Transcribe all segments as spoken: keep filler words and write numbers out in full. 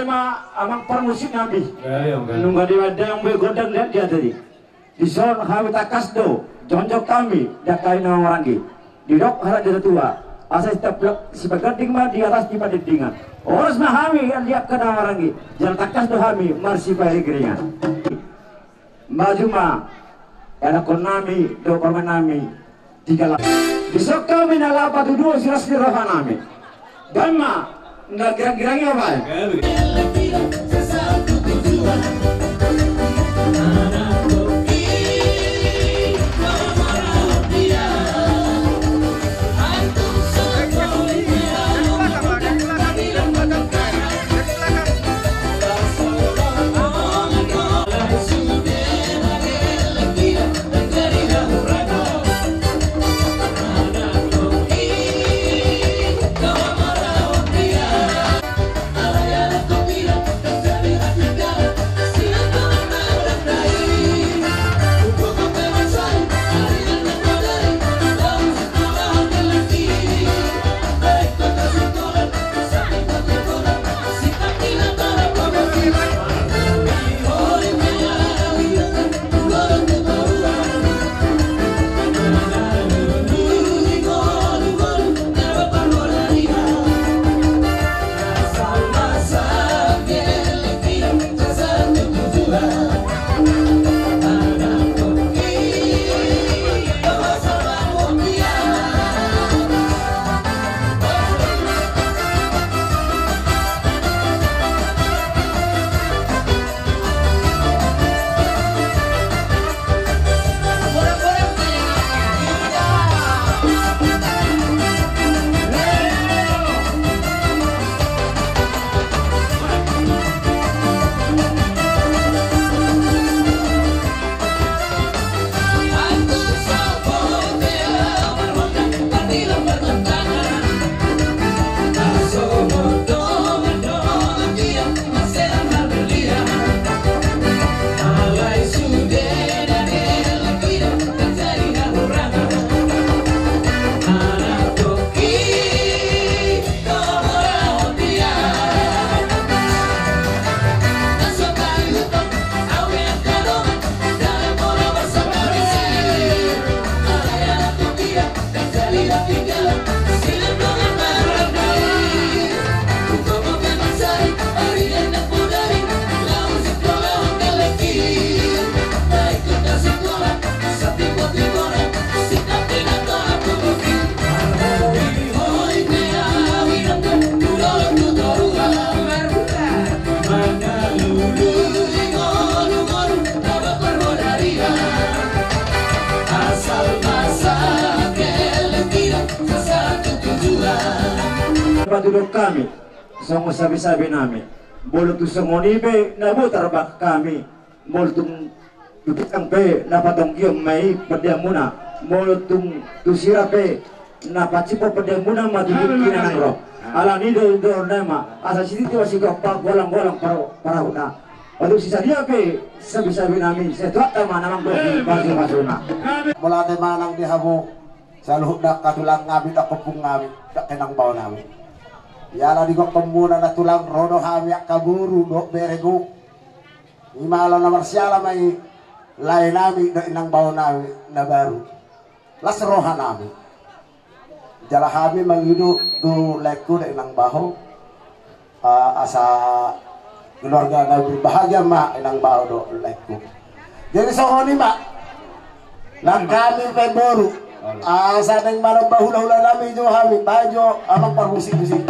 Ma amang parmusik nami. Nunga dimandang be gondang dan dia tadi. Dison hami tangkas do jongjong hami, dangka ni na marhaha maranggi. Didok hata ni na tua, asa sitaplak sipaganding ma di atas ni pandingdingan. Horas ma hami angka na marhaha maranggi, jala tangkas do hami marsipairing-iringan. Maju ma anakkon nami dohot parumaen nami. Tiga la. Dison hami na laho patuduhon silas ni roha nami. Baen ma na girang-girang i, baen. Patuduhon hami songon sabe-sabe nami. Molo tung songon i pe na boi tarbangka hami. Molo tung tu ginjang pe na patonggion ma i pandianmuna. Molo tung tu sira pe na paciphon pandianmuna ma tu tingki na naeng ro. Alani do, do na ma asa sititi ma sigompa, golang-golang para-, parahutna. Molo tung sisadia pe sabe-sabe nami, sai tu Tuhanta ma na manggohi pasu-pasuna. Mauliate ma nang di hamu saluhutna angka tulang nami dohot ompung nami dohot inang bao nami. Jala digokhonmuna na tulang, ro do hami angka boru dohot bere gok. I ma ala na marsiala ma i lae nami dohot inang bao nami na baru. Las roha nami. Jala hami mangido tu laengku dohot inang bao, ah, asa keluarga na berbahagia ma inang bao dohot laengku. Jadi songon i ma. Nang hami pe boru, asa naeng maromba hula-hula nami jo hami, baen jo amang parmusik-musik.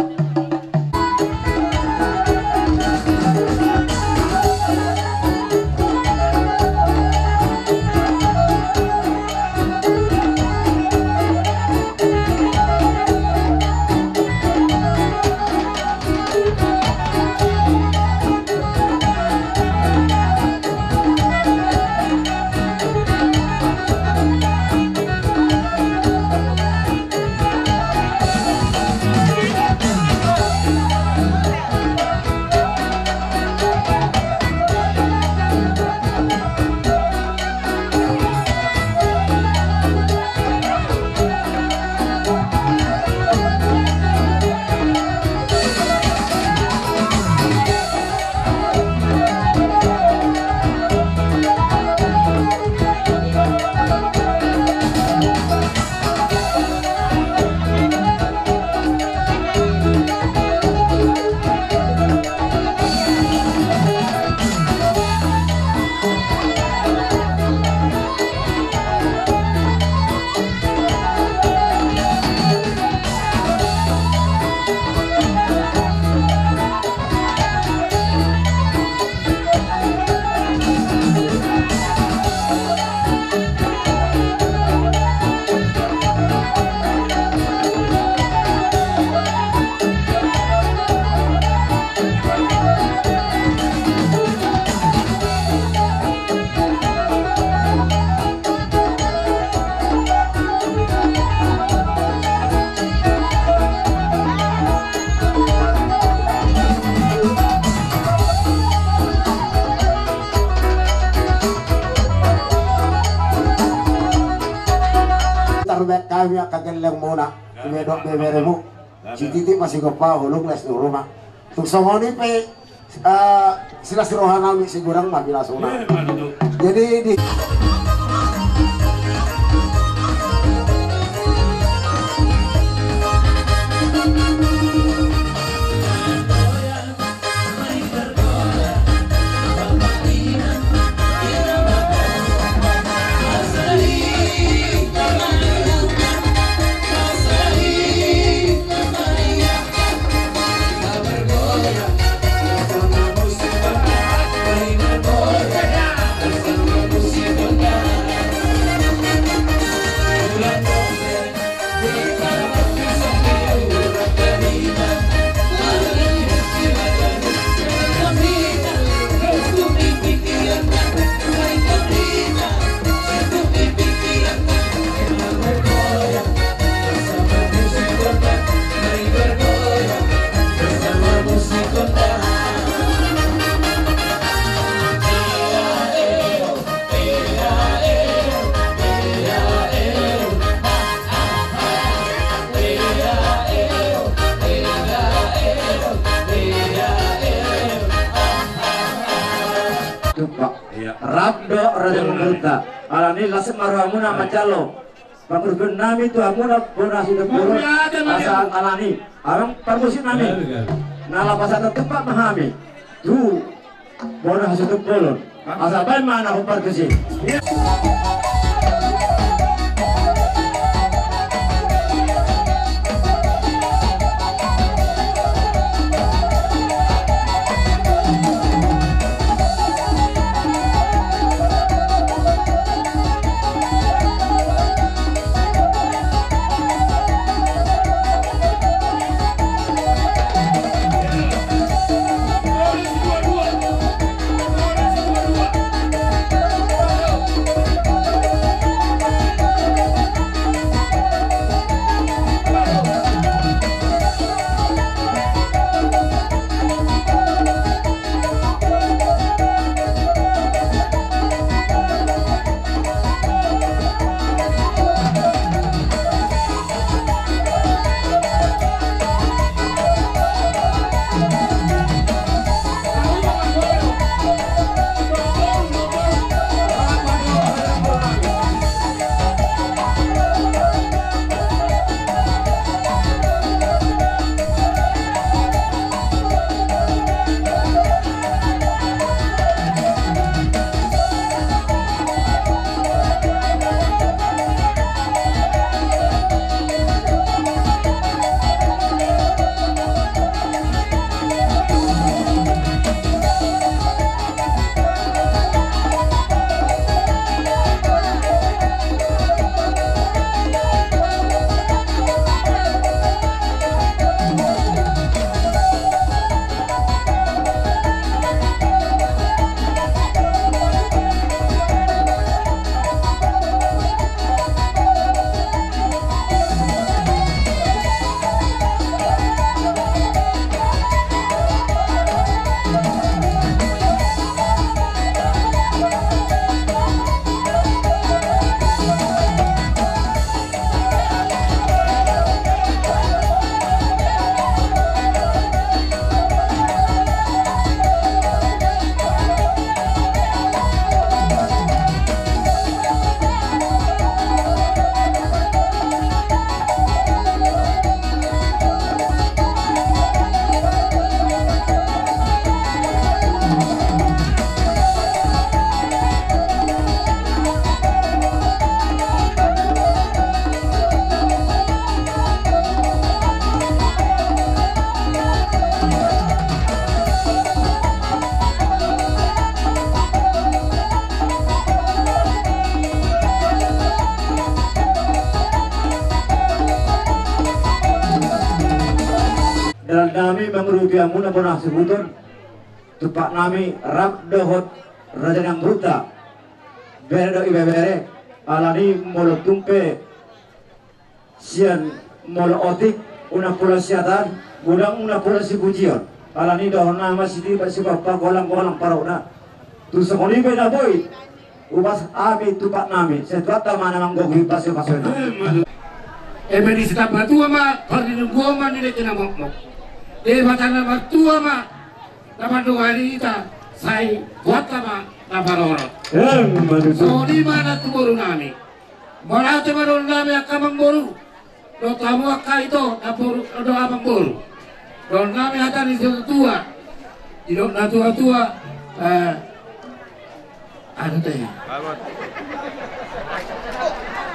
Ia kageleng muna, ia dok beberemu. Sititi masih gopa, hulung les nuruma. Tung songon i pe, eh, silas roha nami sigurang ma pilasuna. Jadi di Tumpak. Iya. Rap do raja mangurunta. Alani las ma rohamuna manjalo. Pangurungan nami tu hamuna bona Situngkolon. Asa alani. Amang parmusik nami. Na lapasan tumpak ma hami. Tu bona Situngkolon. Asa baen ma na hombar tusi. Dalan nami mangurupi hamuna bona hasuhuton, tumpak nami rap dohot raja ni amanta. Bere do ibebere, alani molo tung pe sian molo otik, unang pola siatan, godang unang pola sipujion. Alani dohonon nami ma sitipa sipapa, golang-golang parokna. Tung songon i pe na boi, upas hami tumpak nami, sai Tuhanta ma na manggohi pasupasuna. Eme disi tamba tua ma parlinggoman ni dengke na mokmok. Debata na martua ma na mandongani hita, sai Tuhanta ma na parorot. Em, manusia. Songon i ma na tu boru nami. Mauliate ma dohonon nami angka amangboru. Dohot hamu angka ito, namboru, dohot amangboru. Dohonon nami hata ni natuatua. Didok natuatua, eh, anu te.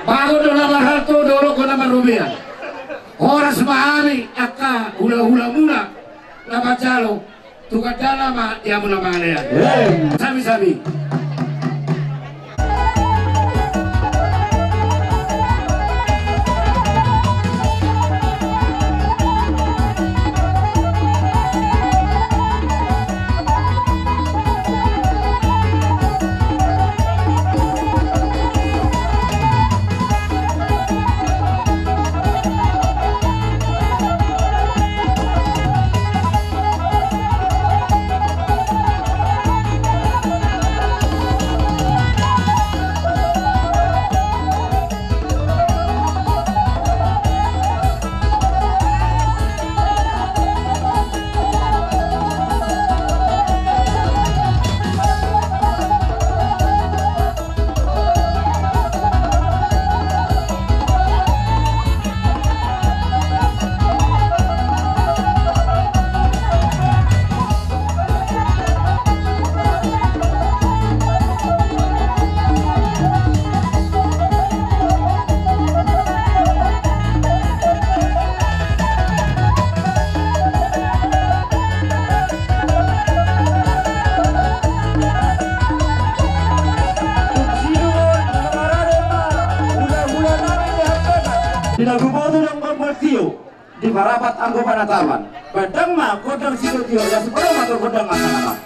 Bagot do na marhalto, dolok do na marrobean. Horas ma hami angka hulahulamuna na manjalo. Tugadana ma di hamu na mangalean. Sami-sami. Di na huboto dong, Bang Martio, di Parapat anggo panatapan. Bahen ma gondang sitio-tio, ya, supaya ma gondang ma tanaman.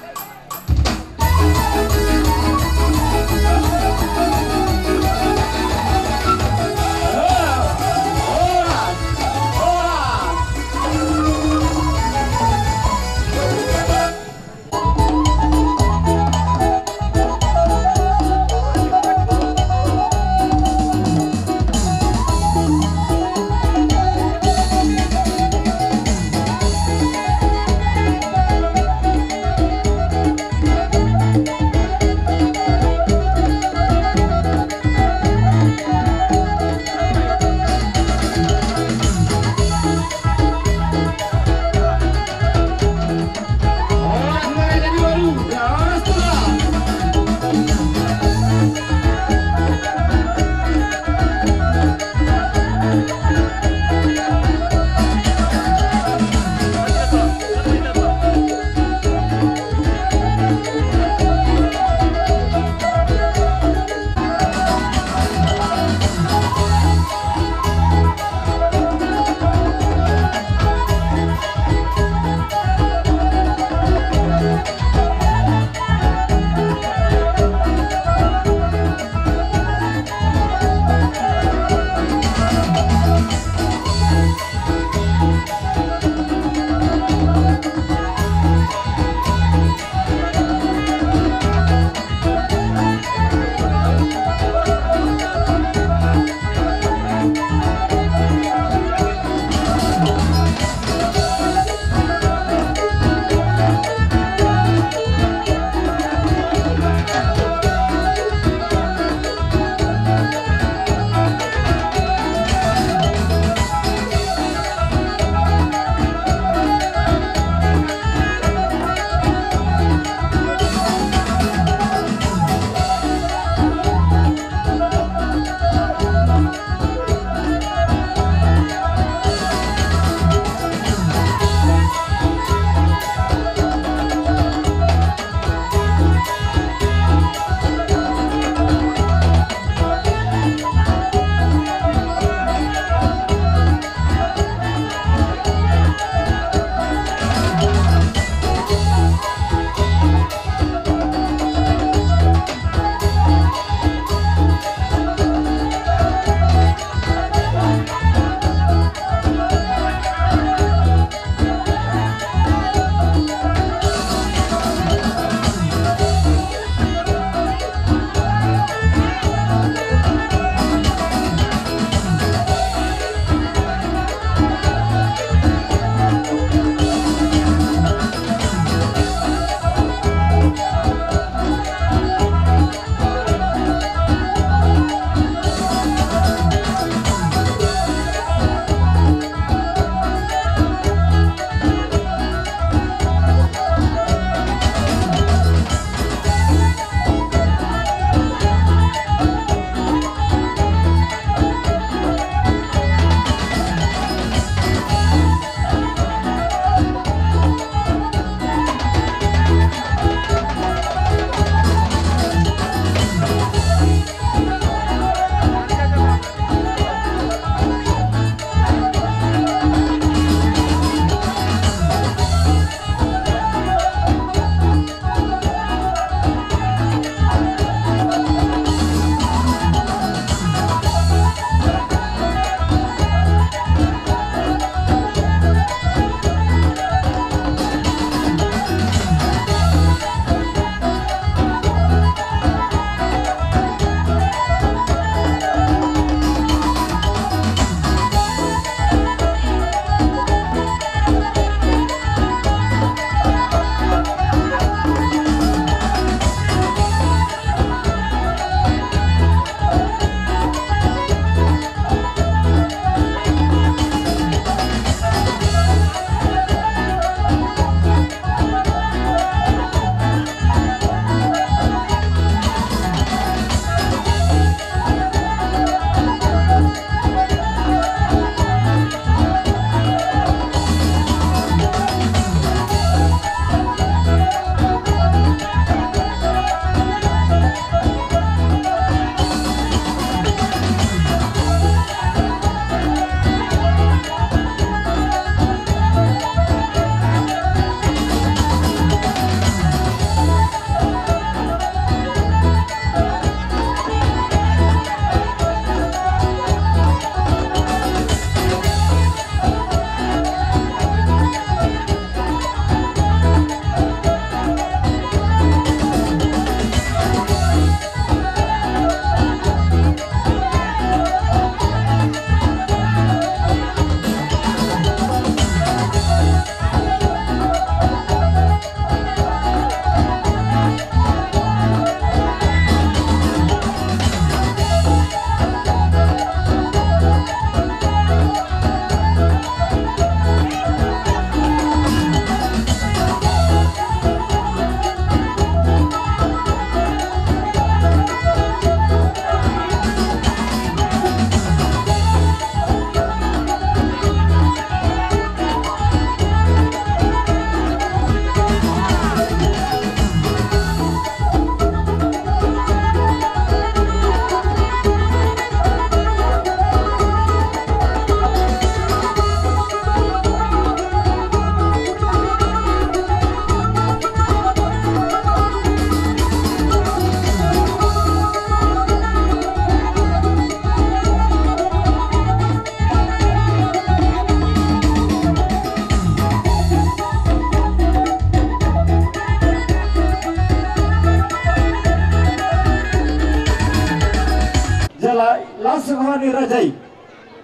Ni raja i,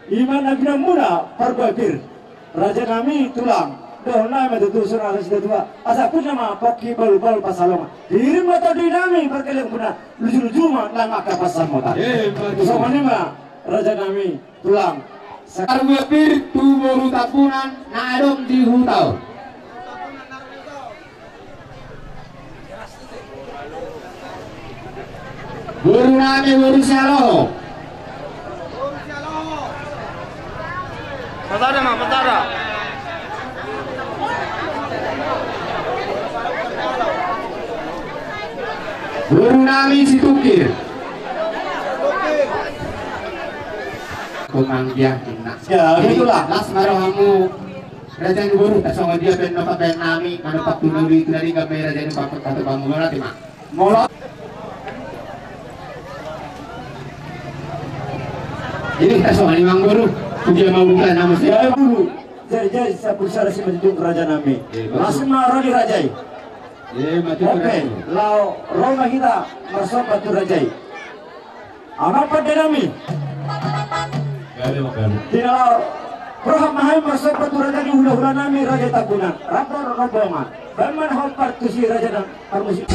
ima na binahen muna parbue pir. Raja nami tulang, dohonon nami ma tutu songon hata ni situatua, asa pir nama pongki balbal pansalongan. Hirim ma tondi nami parkeleon muna, lujuluju ma nang angka pansamotan. Eh, betul. Songon i ma raja nami tulang. Parbue pir tu boru Tambunan na adong di huta on. Boru nami boru Saloho. Pasada ma, pasada. Boru nami Situngkir. Komang dia inna. Ya, jadi, itulah. Las ma rohamu. Raja ni boru, tarsongon dia pe na pabaen nami, manompak tu na uli tu na denggan ma i raja ni boru, patok patok pamuhon nami ma. Molo. Jadi tarsongon i ma boru, tu dia ma buka nama si. Ya, boru. Jadi, jadi, sampur sada si matutu raja nami. Eh, bagus. Las ma roha ni raja i. Eh, matutu. Oke, raja. Laho, ro ma hita, marsomba tu raja i. Amang pande nami. Gabe ma gabe. Di na laho, roham ma hami marsomba tu raja ni hulahula nami raja Tambunan. Rap do rombongan. Baen ma na hombar tusi raja na parmusik.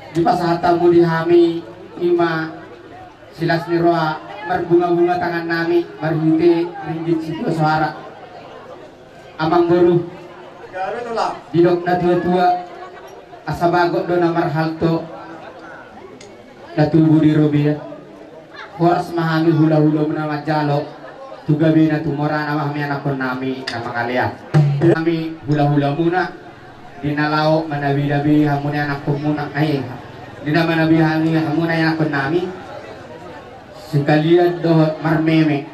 Dipasahat hamu di hami ima silas ni roha marbunga-bunga tangan nami marhite ringgit sitio soara. Amang boru. Didok na tua-tua, asa bagot do na marhalto, na tubu di robean. Horas ma hami hula-hula muna manjalo, tu gabena tu morana ma hami anakkon nami na mangalean. Hami hula-hula muna, di na laho manabi-nabi hamu na anakkon muna, ai, di na manabi hami hamu na anakkon nami, sekalian dohot marmeme.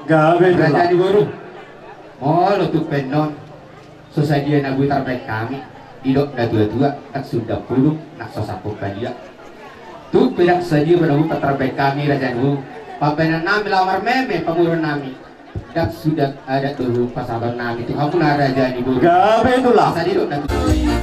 Gabe raja ni boru. Molo tung pe annon. So sadia na boi tarbaen hami, didok na tua-tua, ndang sundang pudung, ndang so sampung badia. Tung pe ndang sadia na boi tarbaen hami raja ni boru. Pambaenan nami laho marmeme pamoruon nami. Ndang sundang adat dohot pasahaton nami tu hamu na raja ni boru. Gabe tulang. Asa didok na tua-tua.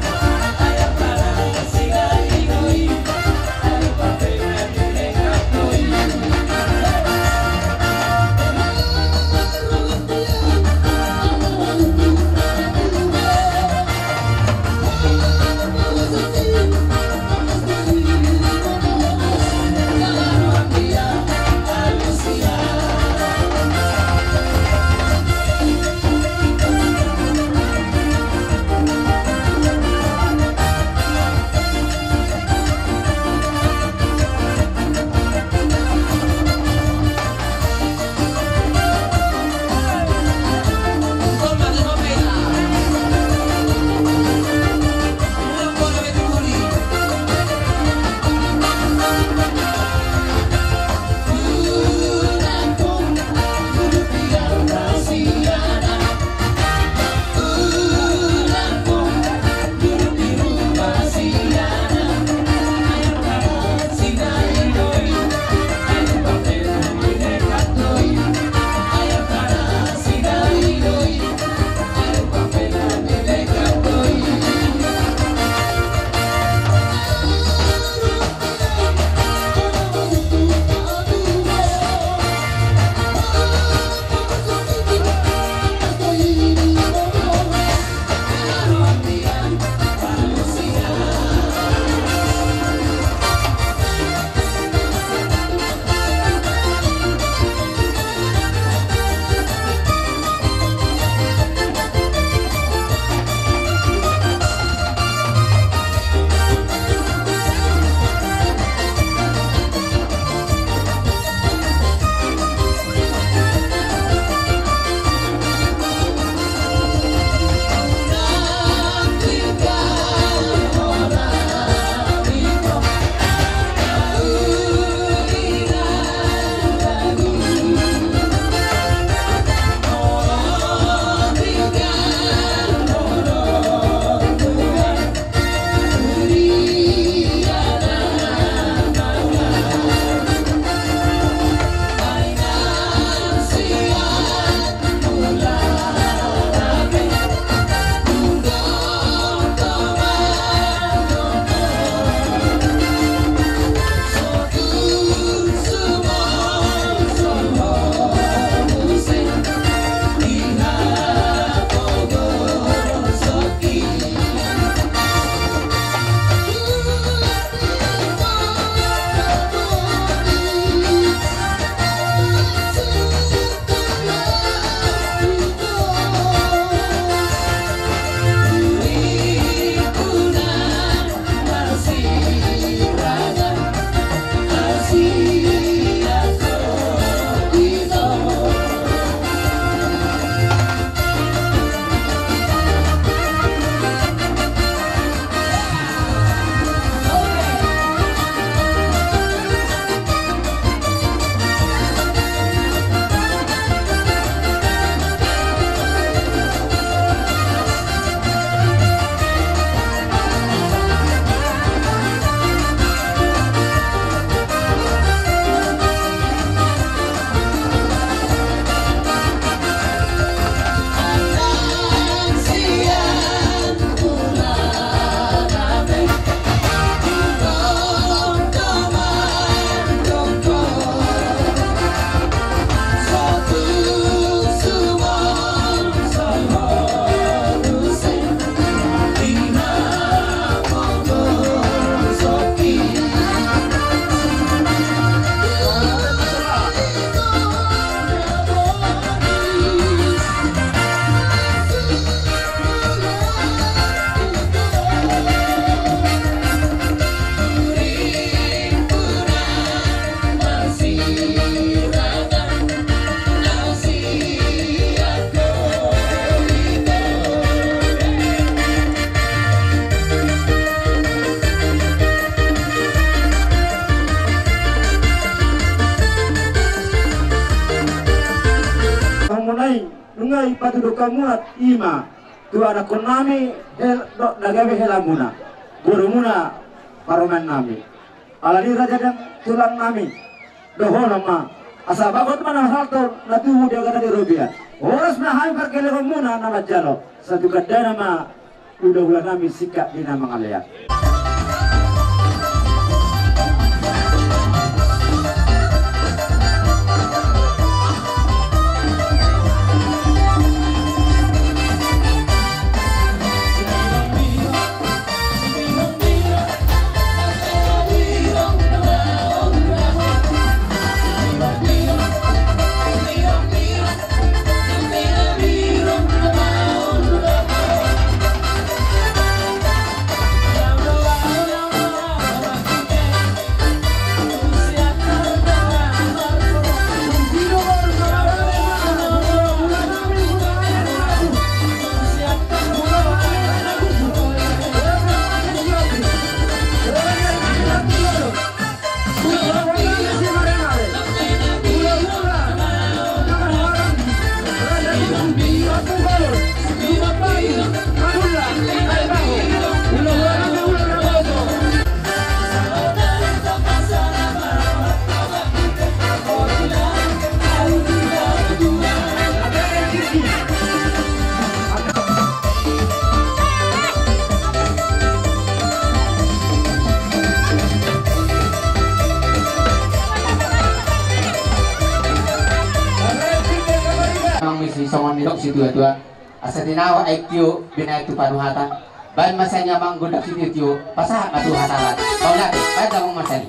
Muna i ma tu anakkon nami hel-, do-, na gabe hela muna, boru muna, parumaen nami. Alani raja dan tulang nami, dohonon ma, asa bagot ma na marhalto na tubu di agatan di robean. Horas ma hami pargellengon muna na manjalo, sai tu gandana ma hulahula nami singkat di na mangalean. Memang misi songon nidok situatua, asa tinawa aek tio binaen tu panuhatan. Baen ma saja amang gondang sitiotio, pasahat ma tu hatalan. Paulate, baen damang ma saja.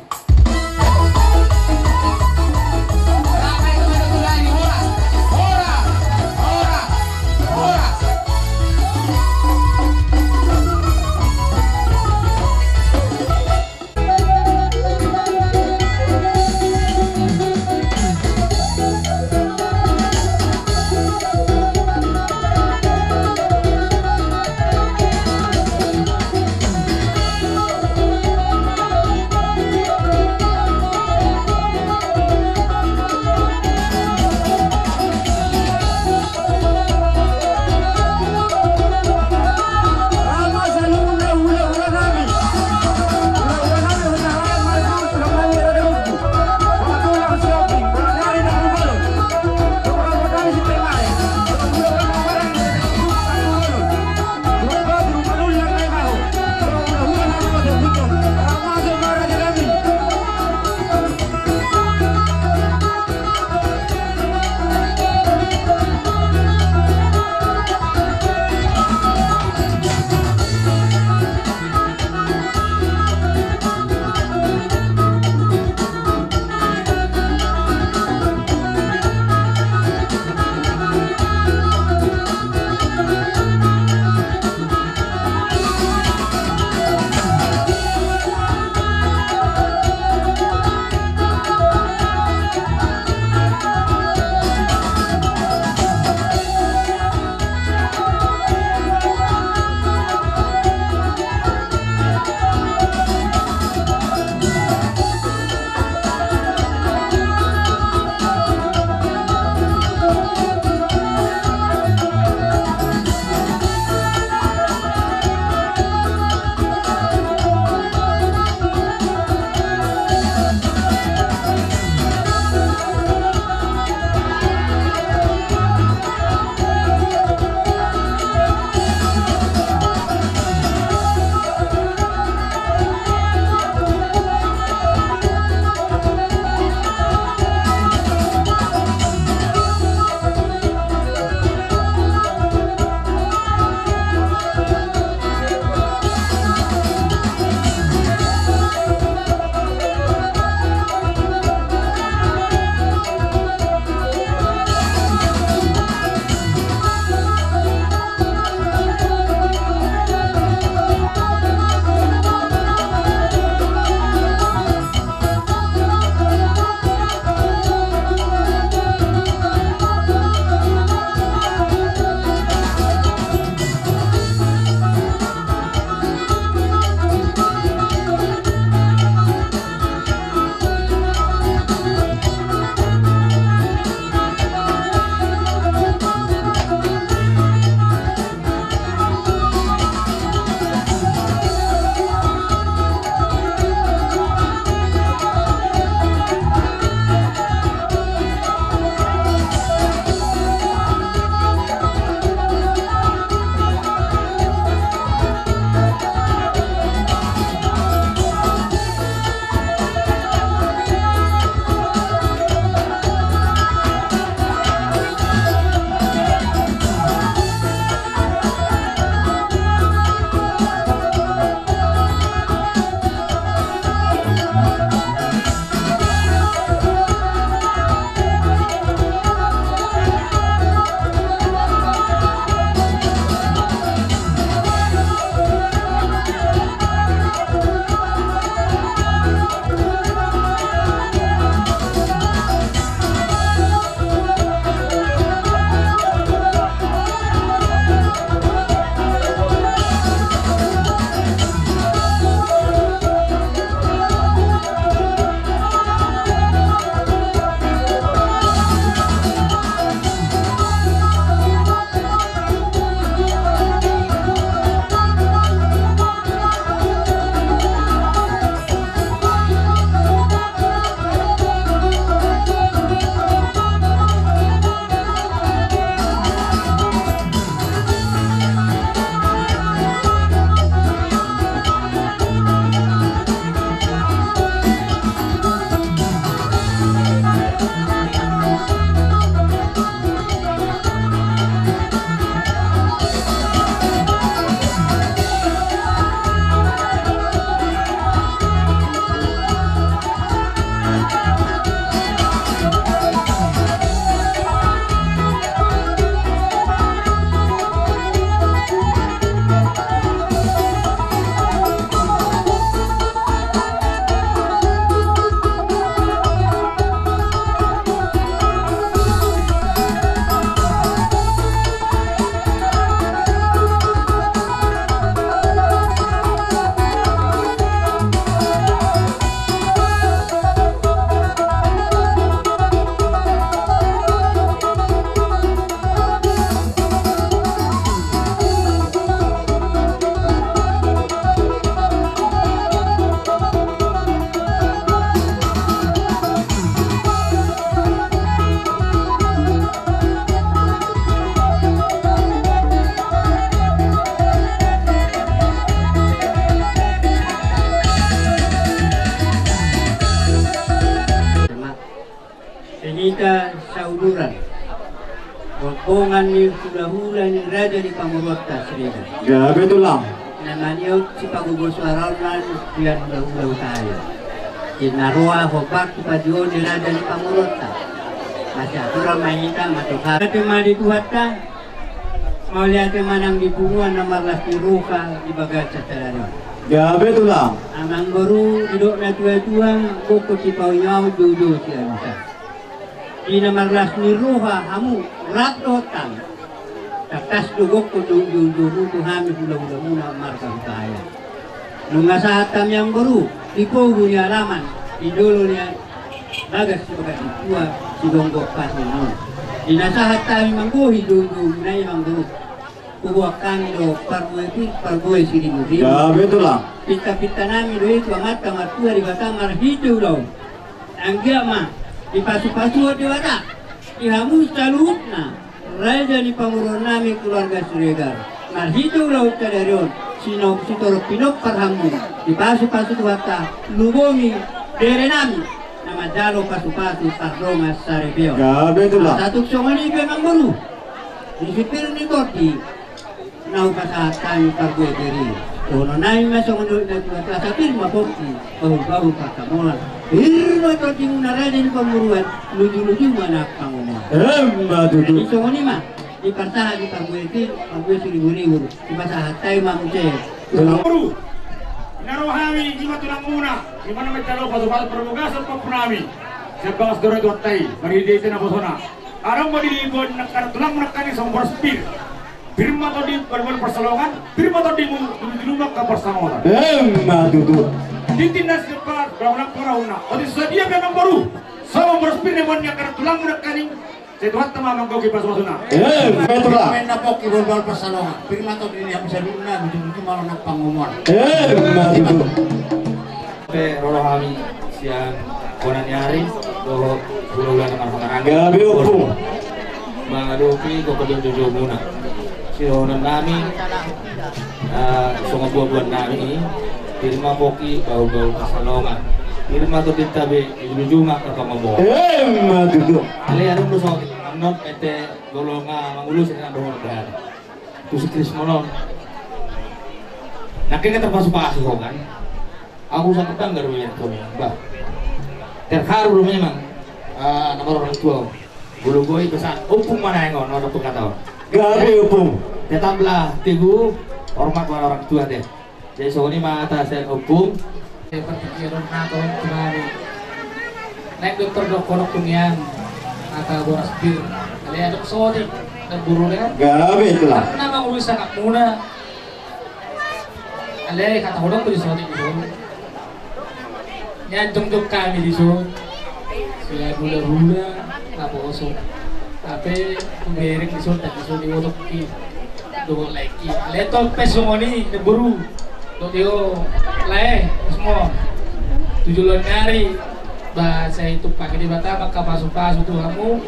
Ni hulahula ni raja ni pamoruonta Siregar. Gabe tulang. Na maniop sipagogos suara on sian hulahula Hutahaean. Di na roa hombar tu pajuon ni raja ni pamoruonta. Masiatur ma hita, masiatur ma di Tuhanta. Mauliate ma nang di punguan na marlas ni roha di bagasan sadari on. Gabe tulang. Amangboru, didok na tuatua, gokhon sipaingaon, joujou sialusan. Di na marlas ni roha hamu rap dohot hami. Tangkas do gokhon do joujoumu tu hami hulahulamuna marga Hutahaean. Nunga sahat hami amangboru di pogu ni alaman, di jolo ni bagas, di bagas ni tua, di gonggong pas ni naon. Di na sahat hami manggohi joujoumuna i amangboru. Huboan hami do parbue pir, parbue siriburibur. Gabe tulang. Pintapinta nami do i tu Amanta Martua Debata marhite ulaon. Anggiat ma dipasupasuhon Debata di hamu saluhutna raja ni pamoruon nami keluarga Siregar. Marhite ulaon sadari on, sitorop pinompar hamu, dipasupasu Tuhanta, lumobi bere nami na manjalo pasupasu pardongan saripeon. Gabe tulang. Asa tung songon i pe amangboru. Di si pir ni tondi na hupasahat hami parbue pir i. Dohonon nami ma songon didok na tuatua, asa pir ma pongki, bahulbahul pansamotan. Pir ma tondimuna raja ni pamoruon, lujuluju ma nang pangomoan. Emma tutu. Jadi songon i ma dipasahat ni parbue pir, parbue siriburibur. Dipasahat hami ma muse. Tulang. Boru. Na ro hami, i ma tulangmuna. I ma na manjalo pasupasu parbagason pahompu nami. Sian bagas ni roha ni Tuhanta i, marhitehite naposona. Adong ma di boan nangkin tulangmuna nangkin songon boras pir. Pir ma tondi, parbue parsalongan, pir ma tondimu, jumolo ma angka pansamotan. Emma tutu. Tintin na siapa, bangunan pengorahuna. Otik sadia pe amangboru. Songon boras pir na boan ni angka tulangmuna nangkin. Sai Tuhanta ma manggohi pasupasuna. Emma tutu. Pir ma na pongki, bahulbahul pansalongan. Pir ma tondi ni hamu saluhutna, lujuluju ma nang pangomoan. Emma tutu. Pe ro hami sian bona ni ari dohot hulahula na marhahamaranggi. Gabe ompung. Mangadopi gokhon joujou muna. Sidohonon nami, eh, songon buabuan nami i, pir ma pongki, bahulbahul pansalongan. Pir ma tondinta be, lujuluju ma angka pangomoan. Emma tutu. Alai adong do saotik, annon ete golong mangulu sina dohonon dahari. Tu si Krismon on. Nangkin kan terpasupasu ho kan. Aku sangat bangga do melihat kau, bah. Terharu do memang. Ah, nomor orang tua. Bulu goi pesan. Ompung ma naeng on, orang tua kata on. Gabe ompung. Tetaplah teguh, hormat pada orang tua deh. Jadi songon i ma hata sian ompung. Partingkian on hata on tu hami. Naeng do tardok-dok tu nian hata boras pir. Alai adong saotik na boru deh. Gabe tulang. Na mangurus anakmuna. Alai hata hudok tu di saotik tu. Nian jongjong hami dison. Sian hulahula naposo. Hape hubereng dison, ndang dison diboto i. Dohot laengki. Alai tong pe songon i, na boru. Dohot i ho lae, semua. Tu joloan ni ari. Ba sai tumpaki Debata ma angka pasupasu tu hamu.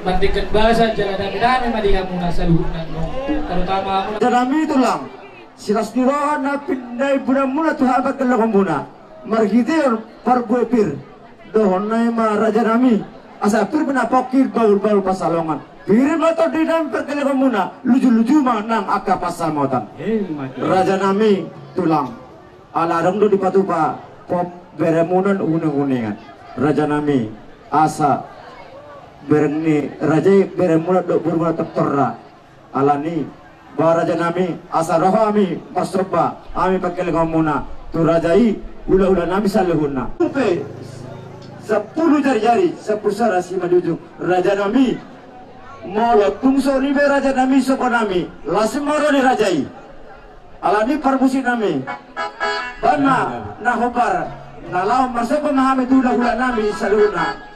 Mardenggan basa jala damedame ma di hamu na saluhutna. Terutama hamu. Raja nami tulang. Silas ni roha na pinda ibunanmuna tu hami pargellengmuna. Marhitehon parbue pir. Dohonon nami ma raja nami. Asa pir ma na pongki, bahulbahul pansalongan. Pir ma tondi nami pargellengmuna. Lujuluju ma nang angka pansamotan. Emma tutu. Raja nami tulang. Ala adong do dipatupa pop beremuna uneng-unengan. Raja nami asa bereng ni raja i beremuna dohot borumuna tortor ra. Alani, ba raja nami, asa ro hami marsomba, hami pargellengmuna, tu raja i, hulahula nami saluhutna. Pe, sampulu jarijari, sampulu sada simanjujung, raja nami, molo tung songon i be raja nami, somba nami, las ma ro ni raja i. Alani parmusik nami, baen ma, na hombar, na laho marsomba ma hami tu hulahula nami, saluhutna.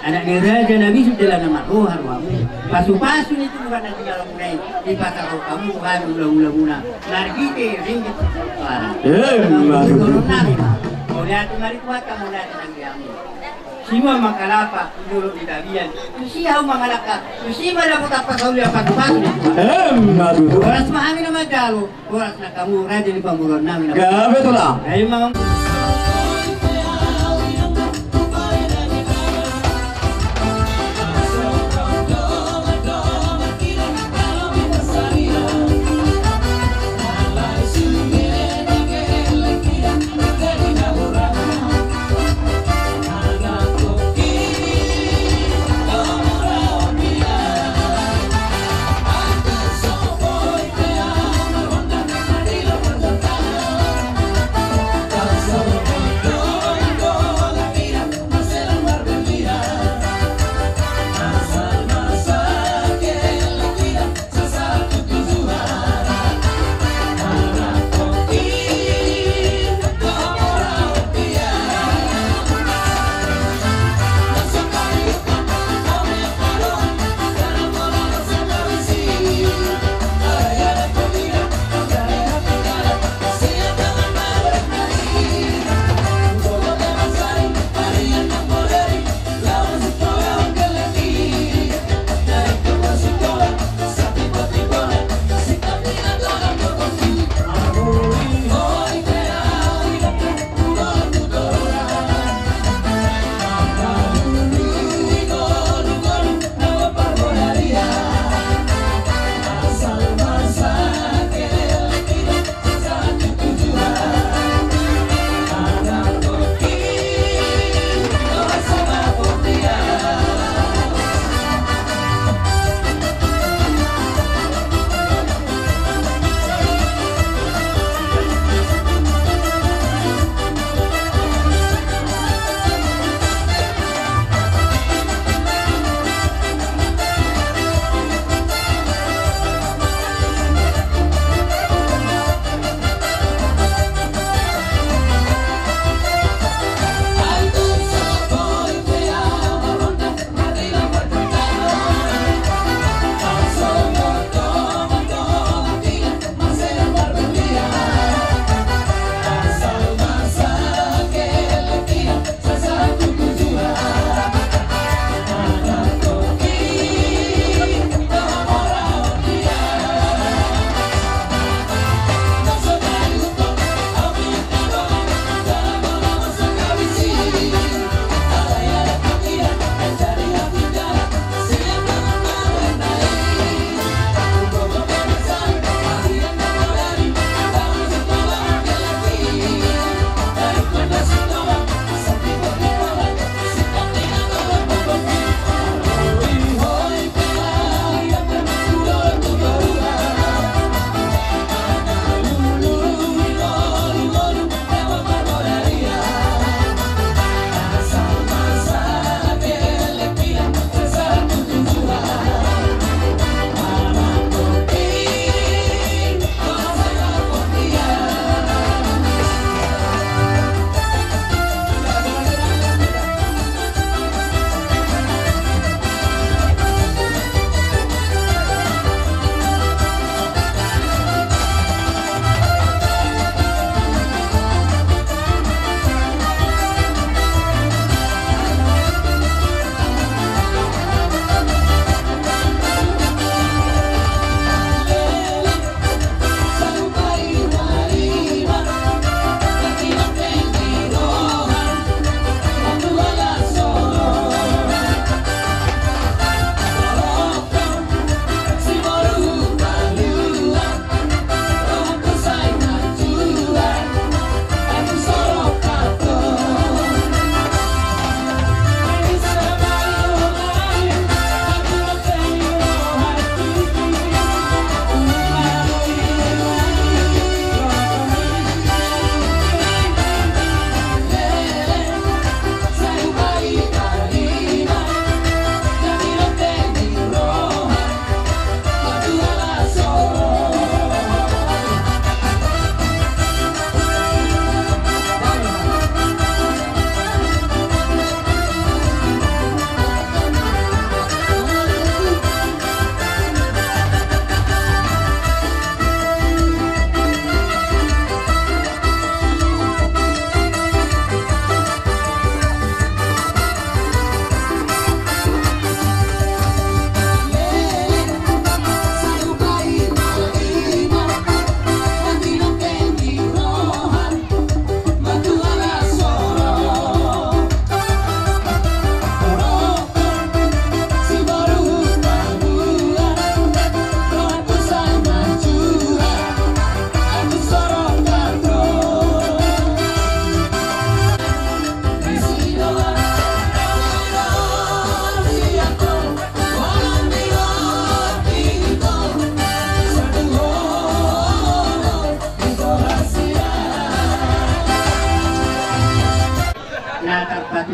Anak ni raja na bisuk dalan na marroha rohamu. Pasupasu ni Tuhan na di dalamuna i dipasarahon hamu hami hulahulamuna marhite ringgit suara. Emma tutu. Mauliate ma di Tuhanta, mauliate ma di hamu. Sima mangkalapa di dolok di tapian, tusi hamu mangalangka, tusi ma dapot ampasaulian, pasupasu ni Tuhan. Emma tutu. Horas ma hami na manjalo. Horas nang hamu raja ni pamoruon nami. Gabe, Tulang. Gabe ma.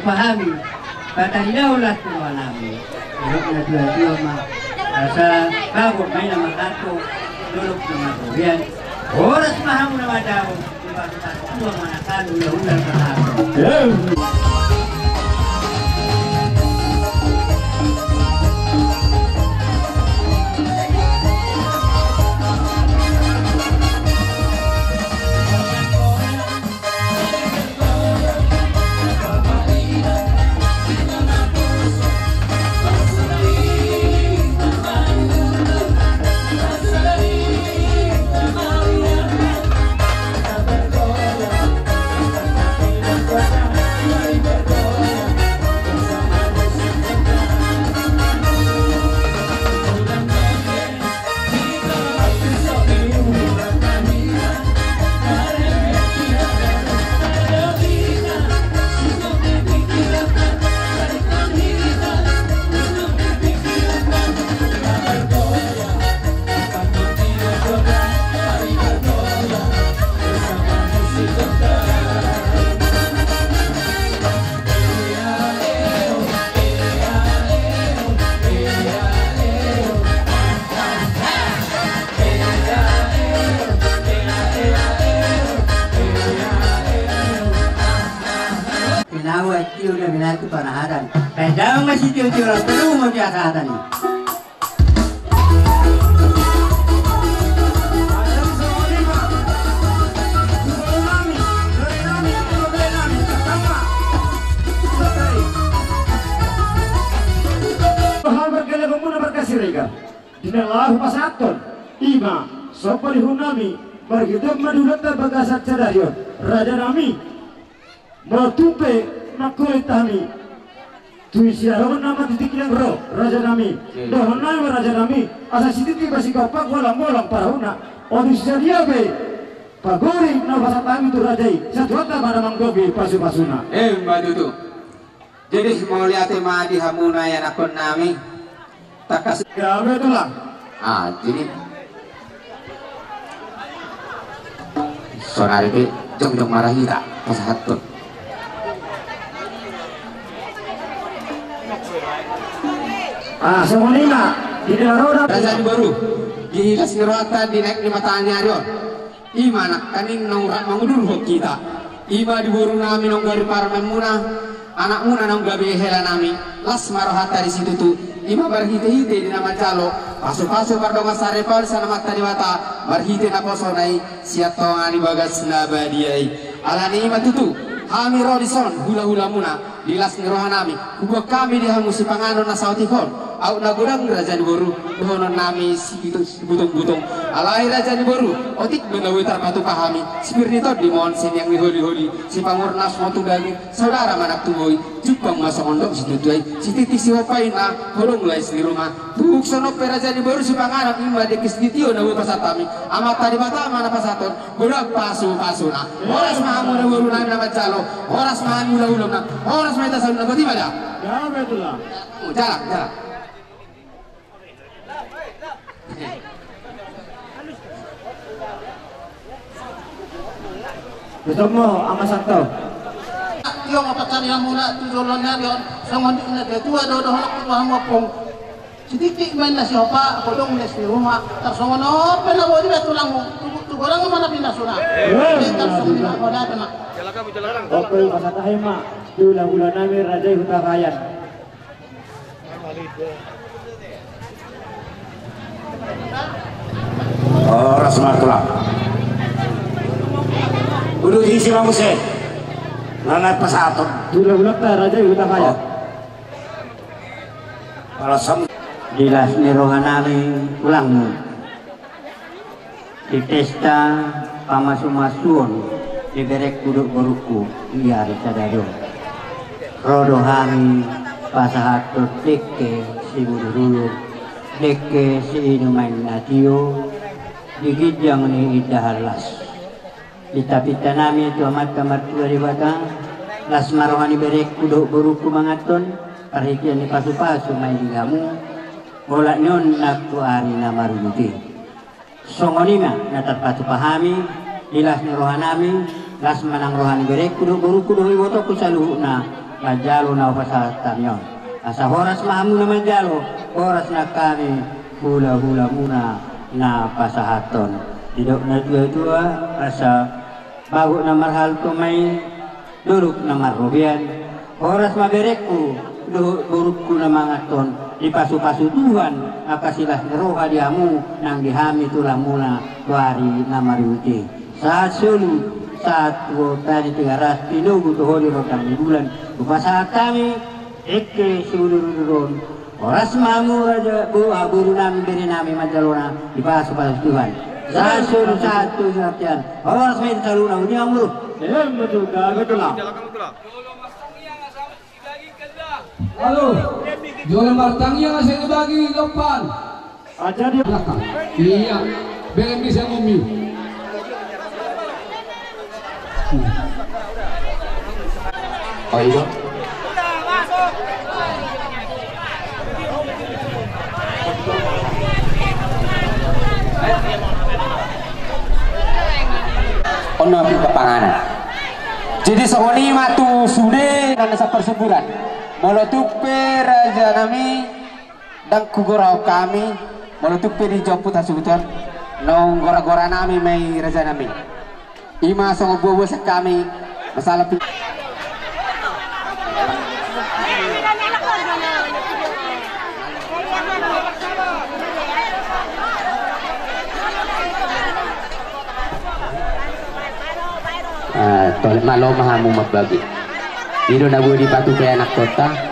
Pahami, patarida olat tu roha nami. Didok na tua-tua ma, asa bagot ma i na manghato, dolok na marrobean. Horas ma hamu na mandao. Pinawa tio na binatu panahadan. Pendang masih tio-tio las perlu mau dia sahadan. Hal berkelakuan berkasih rega. Di na laho pasahathon, ima, somba ni uhum nami, marhite ma di hulanta bagasan sadari on, raja nami. Molo tung pe mangkolit hami tu siaroon nama di tingki na ro, raja nami. Dohonon nami ma raja nami, asa sititi ma sigompa, bolangbolang parahutna. Otik sadia pe pagori na pasahat hami tu raja i, sai Tuhanta ma na manggohi pasupasuna. Emma tutu. Jadi mauliate ma di hamuna ianakhon nami. Tangkas. Gabe tulang. Ah, jadi sonari pe jongjong ma ra hita pasahathon. Ah, songon i ma. Di daroda. Raja ni boru, di las ni rohanta, di naek ni mataniari on. Ima nangkaning naung rap mangudurhon hita. Ima di boru nami naung gari parumaenmuna, anakmuna naung gabe hela nami. Las ma rohanta di situtu. Ima marhitehite di na manjalo pasupasu pardongan saripeon sian Amanta Debata, marhite naposona i sian tonga ni bagas na badia i. Alani i ma tutu hami ro dison hulahulamuna. Di las ni roha nami, huboan hami di hamu sipanganon na saotik on. Aut na godang raja ni boru, dohonon nami sibutongbutong. Alai raja ni boru, otik do na boi tarpatupa hami. Sipir ni tondi ma on, siniang ni holiholi, sipangurnas ma on tu daging, saudara ma anak tu bohi. Jumpang ma songon dok situtu i, sititi sihompa inna, holong lais ni ruma. Tung songon pe raja ni boru sipanganon, ima dengke sititi on na boi pasahat hami. Amanta Debata ma na pasahathon. Godang pasupasuna. Horas ma hamu na boru nami na manjalo. Horas ma hami hulahulamuna. Horas ma hita saluhutna. Boti ma da. Jalan, jalan. Betul mo, Ama Santo. Tio ma pansarianmuna tu joloan ni ari on, songon di na tua do dohonon tu hamu ompung. Sititi ma inna sihompa, godang lais ni ruma, tarsongon on pe na boi dibaen tulangmu, tu godang ma na pinasuna. Tarsongon i ma, mauliate ma. Oke, pasahat hami ma tu hulahula nami raja i Hutabayan. Horas ma tulang. Uduti isi ma muse. Na naeng pasahaton. Tu hulahulanta raja i Hutabayan. Di las ni roha nami tulangmu, di pesta pamasumasuon ni berengku dohot borungku di ari sadari on, ro do hami pasahathon dengke simudurudur, dengke siinum aek na tio di ginjang ni indahan las. Pintapinta nami tu Amanta Martua Debata, las ma roha ni berengku dohot borungku manganhon, parhitean ni pasupasu ma i di hamu, olat ni on nang tu ari na marujung i. Songon i ma na tarpatupa hami, di las ni roha nami, las ma nang roha ni berengku dohot borungku dohot ibotongku saluhutna, Manjalo na hupasahat hami on. Asa horas ma hamu na manjalo, horas nang hami hulahulamuna na pasahathon. Didok natuatua, asa bagot na marhalto ma i, dolok na marrobean. Horas ma berengku dohot borungku na manganhon, dipasupasu Tuhan angka silas ni roha di hamu nang di hami tulangmuna tu ari na marihut i. Sahat solu, sahat tu bontean ni Tigaras, tinogu tu holi rondang ni bulan, hupasahat hami, dengke siudurudur on. Horas ma hamu raja, bo-, ah, boru nami, bere nami manjalona, dipasupasu Tuhan. Sahat solu, sahat tu bontean. Horas ma hita saluhutna, uli hamu. Em, betul, betul. Halo. Jolo martangiang asa dibagi lompan. Aja di belakang. Iya. Belum bisa ngomong. Oh, iya. Ono api papanganan. Jadi songon i ma tu sude na sapersuburan. Molo tung pe raja nami, ndang hugorahon hami, molo tung pe dijou hasuhuton, naung goragora nami ma i raja nami. I ma songon boaboa sian hami, masalah pi- Ah, tolhas ma, loas ma hamu mambagi. I do na boi dipatupa anakkonta.